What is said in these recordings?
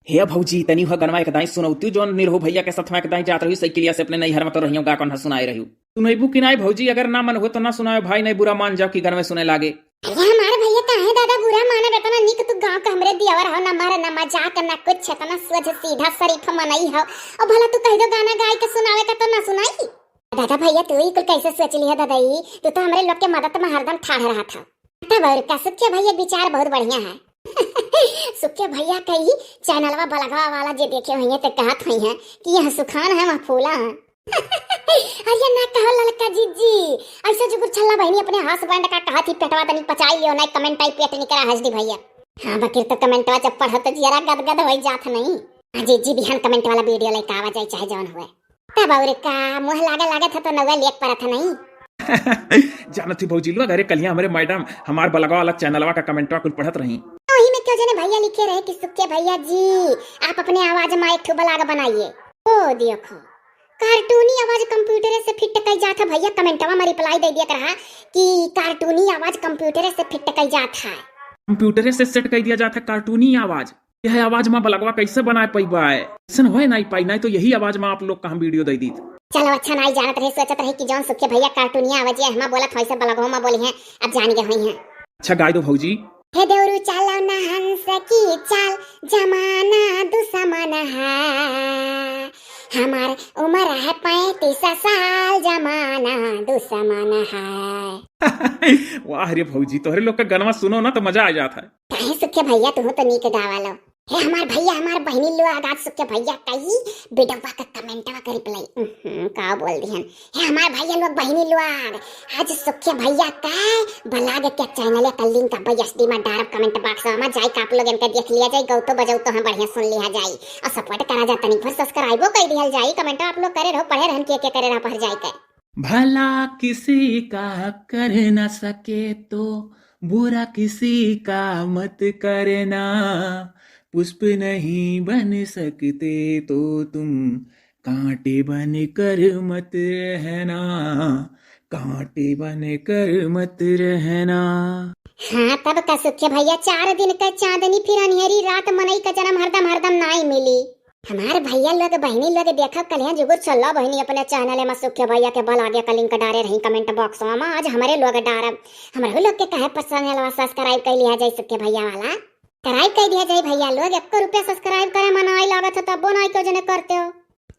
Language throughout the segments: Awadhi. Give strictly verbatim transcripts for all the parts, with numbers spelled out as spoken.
हे भौजी, तनी हुआ गनवा एक दाई सुनौती, जौन निरहू भैया के साथ में एक दाई जात रही साइकिलिया से अपने नैहर में, तो रहियो गा कौन सुनाए रही। सुनैबू कि नाई भौजी? अगर ना मन हुए तो ना सुनाए भाई, नहीं बुरा मान जाओ कि गनवे सुने लागे। अरे हमारे भैया, काहे दादा बुरा मानब? इतना निक तू गाँव का हमरे दियावर हो, ना मारे ना मजाक ना कुछ, इतना सोझ सीधा शरीफ मनई हो। और भला तू कह दो गाना गाय के सुनावे का तो ना सुनाई। दादा भैया, तू ही कुल कैसे सोच लिया दादा? ई तू तो हमरे लोग के मदद में हरदम ठाढ़ रहा था। तब और का, सुखे भैया विचार बहुत बढ़िया है। सुखे भैया का ही चैनलवा बलगवा वाला जे देखे हुई है तो कहत हुई है कि यहाँ सुखान है, वहाँ फूला है। अरे ना कहो ललका जीजी, ऐसे जुगुर छल्ला बहिनी अपने हस्बैंड का कहत ही पेटवा तनी पचाई लियो, नहीं कमेंट आई पेट निकरा हंस दी भैया। हाँ बकिर तो कमेंटवा जब पढ़ो तो जियरा गदगद हो जात नहीं। हाँ जीजी, बिहान कमेंट वाला वीडियो लेके आवा जाए चाहे जौन हुए। तब और का, मुँह लागे लागे था तो नौवा लेक परत है नहीं। जानत ही भौजी लोग, अरे कलिया हमरे मैडम हमार बलगवा वाला चैनलवा का कमेंटवा कुल पढ़त रही। वही में क्यों जने भैया लिखे रहे कि सुखे भैया जी, आप अपने आवाज में एक ठो ब्लॉग बनाइए। ओ देखो, कार्टूनी आवाज कंप्यूटरे से फिट कई जात है भैया। कमेंटवा में रिप्लाई दे दिया रहा कि कार्टूनी आवाज कंप्यूटरे से फिट कई जात है। कंप्यूटरे से सेट कर दिया जात है कार्टूनी आवाज। यह आवाज में ब्लॉगवा कैसे बनाए पैबा है? ऐसन होए नहीं पाई, नहीं तो यही आवाज में आप लोग का हम वीडियो दे दीत। चलो अच्छा, नहीं जानत रहे, सोचत रहे कि जौन सुखे भैया कार्टूनिया आवाज है, हमा बोलत वैसे ब्लॉगवा में बोली हैं, अब जान गए हुई हैं। अच्छा गाय दो भौजी। हे देवरू चालो ना हंस की चाल, जमाना दुश्मन है। हमार उम्र है पैंतीस साल, जमाना दुश्मन है। वाह रे भौजी, तोहरे लोग का गनवा सुनो ना तो मजा आ जात है। काहे सुखे भैया, तुहू तो नीक गावा लो। हे हमार भैया, हमार बहिनी लोग, आज सुखे भैया कई बिडवा का कमेंटवा का रिप्लाई, उहुं, का बोल दिहन। हे हमार भैया लोग, बहिनी लोग, आज सुखे भैया का ब्लॉग के चैनल का लिंक अब एसडी में डारब कमेंट बॉक्स में, जाई के आप लोग इनका देख लिया जाए, गौतो बजौतो हम बढ़िया सुन लिया जाए और सपोर्ट करा जा, तनिक भर सब्सक्राइबो कर दिहल जाए। कमेंट आप लोग करे रहो, पढ़े रहन के, के करे रहा पढ़ जाए के। भला किसी का कर न सके तो बुरा किसी का मत करना, पुष्प नहीं बन सकते तो तुम कांटे बन कर मत रहना, कांटे बन कर मत रहना। हाँ, तब का सुखे भैया, चार दिन का चांदनी फिर अन्हेरी रात, मनई का जन्म हरदम हरदम नाई मिली। हमार भैया लोग, बहिनी लोग, देखो कलिया जुगुर चलो बहिनी अपने चैनल में सुखे भैया के ब्लॉग का लिंक डारे रही कमेंट बॉक्स में, आज हमरे लोग डारब। हमरे लोग के कहे पर चैनलवा सब्सक्राइब कर लिया जाए सुखे भैया वाला, सब्सक्राइब कर दिया जाए भैया लोग। एको रुपया सब्सक्राइब करे में नाई लागत है, तब्बो नाई क्यों जने करते हो।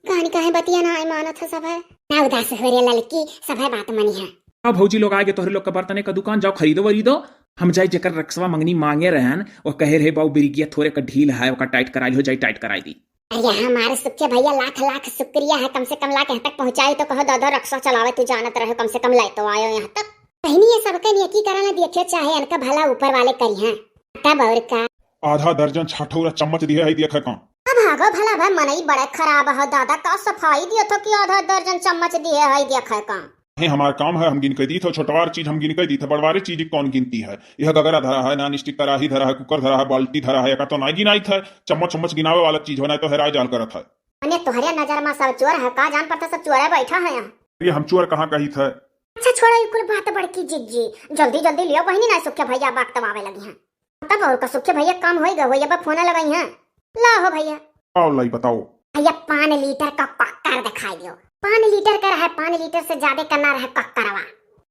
कहानी काहे बतिया ना आई मानत है सब है। ना उदास हो रे ललकी, सब है बात मनी है। अब भौजी लोग आगे तोहरे लोग के बर्तने का दुकान, जाओ खरीदो वरीदो। हम जाई जेकर रक्सवा मंगनी मांगे रहन, वो कहे रहे बाऊ बिरिगिया थोरे का ढील है, ओका टाइट कराई हो जाई, टाइट कराई दी। अरे हमारे सुखे भैया लाख लाख शुक्रिया है, कम से कम लाख यहाँ तक पहुँचाए तो कहो दादा रक्सा चलावे तू जानत रहे, कम से कम लाए तो आयो यहाँ तक। बहिनी ये सबके नेकी करना देखियो चाहे इनका भला ऊपर वाले करी हैं। तब और का। आधा दर्जन छठौरा चम्मच दिए है, देखे का। अब भागो भला भाई, मनई बड़े खराब हो दादा, का सफाई दियो तो कि आधा दर्जन चम्मच दिए है, देखे का। हे हमार काम है, हम गिन के दी थे, छोटवार चीज हम गिन के दी थे, बड़वारे चीज कौन गिनती है? यह गगरा धरा है, नॉन स्टिक कराही धरा है, कुकर धरा है, बाल्टी धरा है, एका तो ना गिनाई थे, चम्मच चम्मच गिनावे वाला चीज हो, ना तो हेराय जाल करत है। मने तोहरे नजर में सब चोर है का? जान पड़ता सब चोरे बैठा है यहाँ। ये हम चोर कहाँ कही थे? अच्छा छोड़ो, ये कुल बात बड़की जिज्जी, जल्दी जल्दी लियो बहिनी, ना सुखे भैया बख्तवावे लगी हैं। तब और का सुखे भैया काम होई गए, होई अब फोन लगाई हैं। ला हो भैया। आओ लाई बताओ। भैया पाँच लीटर का कक्कर दिखाई दियो। पाँच लीटर का रहे, पाँच लीटर से ज्यादा का ना रहे कक्करवा।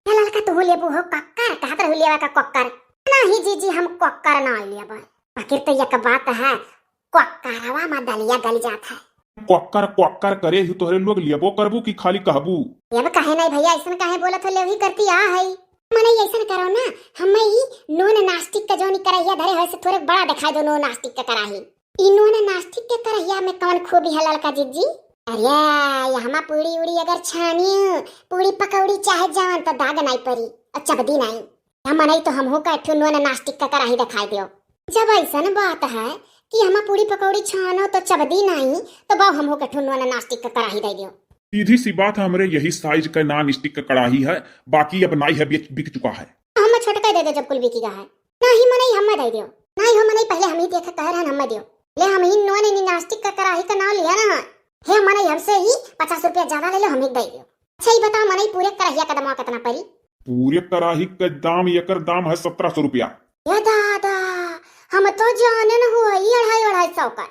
ए ललका तू लेबू हो कक्कर, कहत रहू लेवा का कक्कर। नहीं जीजी हम कक्कर ना लेबे। आखिर तो एक बात है, कक्करवा में दलिया गल जात है। कक्कर कक्कर करे ही तोहरे लोग लेबो करबू कि खाली कहबू? लेब काहे नहीं भैया, ऐसन काहे बोलत हो, लेवही करती आ है। मने ऐसन करो ना, हमें ई नॉन स्टिक का जौन ई करहिया धरे हो से थोड़े बड़ा दिखाई दो, नॉन स्टिक का कराही। ई नॉन स्टिक के करहिया में कौन खूबी है ललका जिज्जी? अरे, यहमा पूड़ी उड़ी अगर छानियो, पूड़ी पकौड़ी चाहे जवन तो दाग नाई परी और चबदी नाई। हम मनई तो हमहू का एक ठो नॉन स्टिक का कराही दिखाई दियो। जब ऐसन बात है कि यहमा पूड़ी पकौड़ी छानो तो चबदी नाई, तो बाऊ हमहू का एक ठो नॉन स्टिक का कराही दे दियो। सीधी सी बात है, हमरे यही साइज का नॉन स्टिक का कड़ाही है, बाकी अब नाई है, बिक, बिक चुका है। हम छोटका दे दे जब कुल बिकी गा है। नाही मनई हम्मे दे दियो। नाही हो मनई, पहले हम ही देखे कहे रहन हम्मे दियो। ले हम ही नॉन स्टिक का कड़ाही का नाम लिया ना। हे मनई हमसे ही पचास रुपया ज्यादा ले लो, हम ही दे दियो। अच्छा ही बताओ मनई, पूरे कड़ाहिया का दाम कितना पड़ी? पूरे कड़ाही का दाम, एकर दाम है सत्रह सौ रुपया। ए दादा, हम तो जाने न हुआ ई अढ़ाई, अढ़ाई सौ का।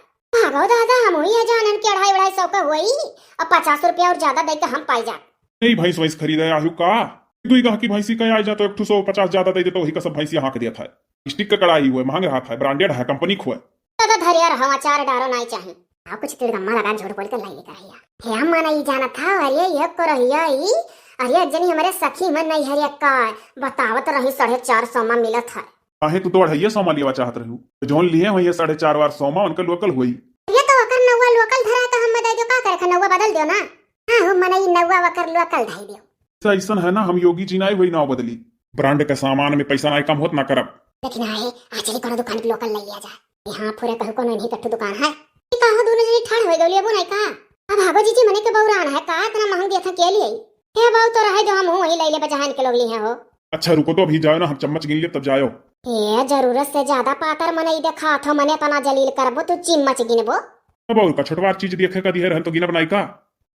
तो दादा, हम हुई है जानन के अढ़ाई, अढ़ाई सौ का हुई, अब पचास रुपया और ज्यादा दे के हम पाई जा। नहीं, भैंस वैंस खरीदे आयु का? दुई गाह की भैंसी का आई जा तो एक ठो सौ पचास ज्यादा दे दे तो वही का सब भैंसिया हाँक देत है। स्टिक का कढ़ाई हुए, महंग रहत है, ब्रांडेड है, कंपनी खुए। दादा धरिया रहो, अचार डारो नाई चाही। हाँ, कुछ तिरगम्मा लगा झूठ बोल के लाई लेकर आइया। हे हम मना ई जानत था, अरे ये को रहिया ई, अरे एक जनी हमारे सखी में नहीं हरिया का बतावत रही साढ़े चार सौ मा मिलत है। काहे तू तो अढ़ाइये सौ मा लेवा चाहत रहू? तो जौन लिए हुई है साढ़े चार वार सौ मा, उनका लोकल हुई। ये तो ओकर नौवा लोकल धरा तो हम दे दो, का करे खा नौवा बदल दो ना। हाँ हो, मना ई नौवा ओकर लोकल धई दो। ऐसा ऐसन है ना, हम योगी जी नाई हुई नाव बदली। ब्रांड के सामान में पैसा नाई कम होत ना करब। लेकिन आहे, आ चली कोनो दुकान पे लोकल ले लिया जा। यहाँ पूरे कहू कोनो नहीं कट्ठू दुकान है। ये कहो दोनों जनी ठाड़ हो गई, लेबो नहीं का? अब भागो जीजी, मने के बौरान है का, इतना महंग दिया था के लिए? हे बाऊ तो रहे दो, हम हूँ वही ले ले बजहान के लोग लिए हो। अच्छा रुको तो अभी जाओ ना, हम चम्मच गिन ले तब जाओ। ए जरूरत से ज्यादा पातर मने ई देखा था, मने इतना जलील करबो तू चिम्मच गिनबो। अब और का छोटवार चीज देखे का दिहे रहन तो गिना बनाई का?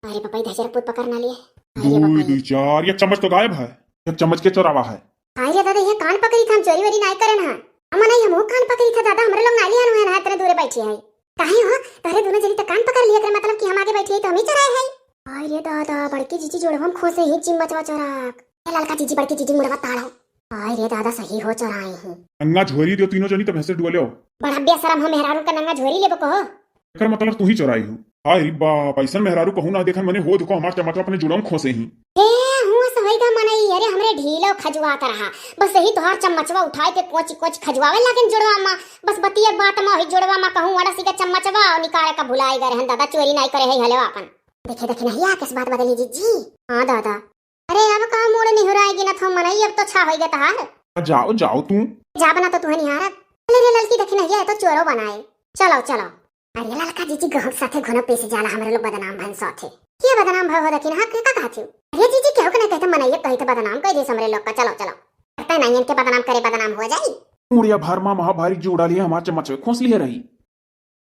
अरे पापा, इधर जरा पूत पकड़ ना लिए। अरे दुई, बाबा। दुई, चार, एक चम्मच तो गायब है। एक चम्मच के चोरावा है। अरे दादा, ये कान पकड़ी था, हम चोरी वोरी नाई करन हा। हम नहीं, हम कान पकड़ी था दादा, हमरे लोग नाई लियान हुए ना, इतने दूरे बैठी है। काहे हो? तोहरे दोनों जनी तो कान पकड़ लिए, एकरे मतलब कि हम आगे बैठी है तो हम ही चोराए है। अरे दादा, बड़की जीजी जोड़वा में खोसे ही चिम्मचवा चोराक। ए ललका जीजी, बड़की जीजी मुड़वा ताड़ो। आय रे दादा, सही हो चोराए ही। नंगा झोरी दियो तीनों जनी तो भैंसे डुआ लियो। बड़ा बेशरम हो, मेहरारू का नंगा झोरी लेबो को हो? एकर मतलब तू ही चोराई हो। हाय रे बाप, ऐसन मेहरारू कहूँ ना देखन मने हो, देखो हमार चम्मचवा अपने जुड़वा में खोसे ही। ए, हुआ सही का मनई, अरे हमरे ढीलो खजुआत रहा। बस यही तोहार चम्मचवा उठाए के कोची कोची खजुआवे लागेन जुड़वा मा। बस बतिये बात मा वही जुड़वा मा कहूँ अड़सी का चम्मचवा और निकाले का भुलाई गए रहन दादा, चोरी नाई करे है हलेवा अपन। देखे देखे नहीं आ किस बात बदली जीजी। हाँ दादा। अरे अब का मूड़ निहुराए गिनत हो मनई, अब तो छा होई गे तहार। जाओ, जाओ तू। जा बना तो तुहे निहारत। अरे रे ललकी देखी नहीं है तो चोरो बनाए। चलो, चलो। अरे ललका जीजी, गहूं के साथे घुनो पीस जाला, हमरे लोग बदनाम भन साथे। के बदनाम भव हो देखी ना, के का कहत हो? अरे जीजी, केहू के नहीं कहते, मनई कही थे बदनाम कह दे हमरे लोग का। चलो, चलो। करते नहीं इनके बदनाम करे, बदनाम हो जाई। मुड़िया भर मा महाभारी जूड़ा लिए हमार चम्मच में खोस लिए रही।